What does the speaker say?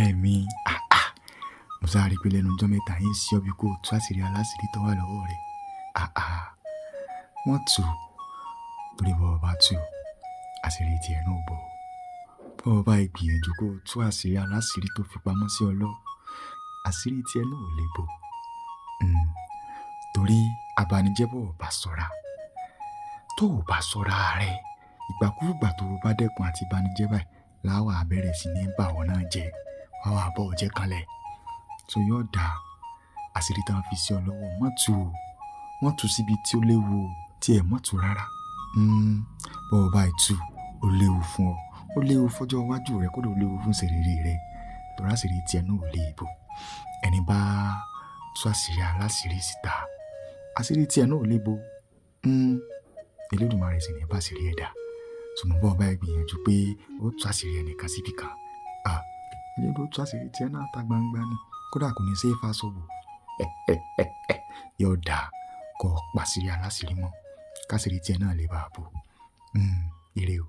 Ọ̀rẹ́ mi, ah ah, mo sáré pé lẹ́nu ọjọ́ mẹ́ta yín sí ọ bí kò tú àṣírí aláṣírí tó wà lọ́wọ́ rẹ̀. Ah ah, wọ́n tú, torí bó bá tú, àṣírí tí ẹ náà ò bò. Bó bá gbìyànjú kó tú àṣírí aláṣírí tó fi pamọ́ sí ọ lọ, àṣírí tí ẹ náà ò lè bò. Hmm, torí abanijẹ́ bó bá sọ́ra, tó ò bá sọ́ra rẹ̀, ìgbàkúùgbà tó bá dẹ́kun àti banijẹ́ báyìí, láwà bẹ̀rẹ̀ sí ní bá ọ náà jẹ, wá wá bọ́ ọ jẹ́ kanlẹ̀. So yóò dá àṣírí tí wọ́n fi sí ọ lọ́wọ́, má tú o, má tú síbi tí ó léwu o, tí ẹ má tú rárá. Hmm, bó bá ì tú, ó léwu fún ọ, ó léwu fọ́jọ́ iwájú rẹ, kódà ó léwu fún ìṣerere rẹ, torí àṣírí tí ẹ náà ò lè bò. Ẹni bá tú àṣírí aláṣírí síta, àṣírí tí ẹ náà ò lè bò. Hmm, Elédùmarè sì ní bá àṣírí ẹ dà. Ṣùgbọ́n bó bá gbìyànjú pé ó tú àṣírí ẹnìkan síbí kan, ah, Elédùà ó tú àṣírí tí ẹ náà ta gbangba ni, kódà kò ní ṣe é fàṣọ bò. Yóò dá kó pa àṣírí aláṣírí mọ́, káṣírí tí ẹ náà lè bá a bò. Hmm, ire o.